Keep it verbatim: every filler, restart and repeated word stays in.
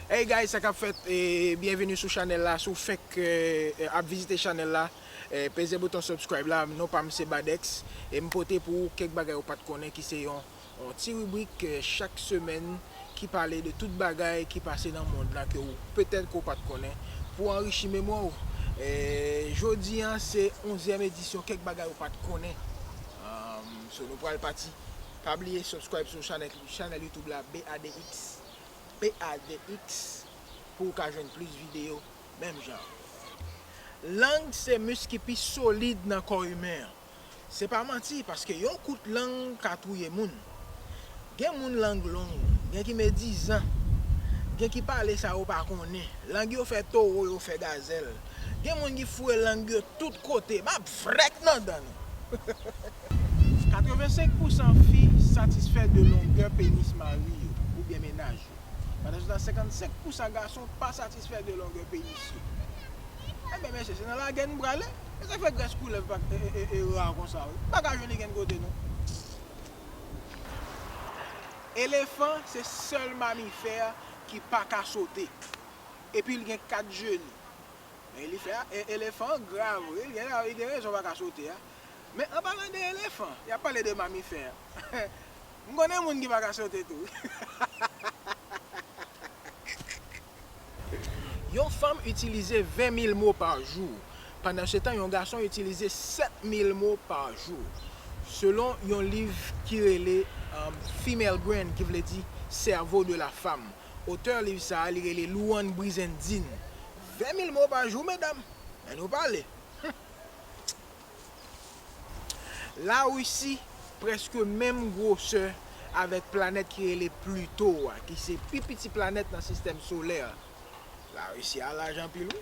Hey guys, sa k ap fèt? E byenveni sou chanèl la. Si w fenk eh, ap vizite chanèl la, eh, peze bouton subscribe la. Non pa m se Badex. E m pote pou ou kèk bagay ou pa t konnen ki se yon, yon ti ribrik eh, chak semèn ki pale de tout bagay ki pase nan mond la ke ou petèt ke w pa t konnen pou anrichi memwa w. Eh, jodi an se onzyèm edisyon kèk bagay ou pa t konnen. Um, so nou pral pati. Pa bliye subscribe sou chanèl, chanèl YouTube la B A D X. B A D X pou w ka jwenn plis videyo menm jan. Lang se mis ki pi solid nan kò imen an. Se pa manti, paske yon kout lang ka touye moun. Gen moun lang long, gen ki medizan, gen ki pale sa yo pa konnen. Lang yo fè towo, yo fè gazèl. Gen moun ki foure lang yo tout kote. M ap frèt nan dan nou. Katrevensenk pousan fi satisfè de longè penis mari yo oubyen mennaj yo. Pandan se tan, senkannsenk pousan gason pa satisfè de longè penis yo. Enben, mesye, se nan lagè n prale. E sa k fè grès koulèv pa e, e, e, e ra konsa, wi. Pa ka jwenn li kenn kote, non. Elefan se sèl mamifè ki pa ka sote. Epi l gen kat jenou. Men li fè a, e, elefan an grav, wi. Li gen, li gen rezon pa ka sote a. Men an palan de elefan, y ap pale de mamifè. M konnen moun ki pa ka sote tou. Yon fanm itilize ven mil mo pa jou. Pandan se tan, yon gason itilize sèt mil mo pa jou. Selon yon liv ki rele um, Female Brain, ki vle di cerveau de la femme. Otè liv sa a, li rele Luann Brizendine. Ven mil mo pa jou, medam. Men nou pale. Larisi prèske menm gwosè avèk planèt ki rele Plito a, ki se pi piti planèt nan sistèm solè a. Larisi a laj anpil, wi.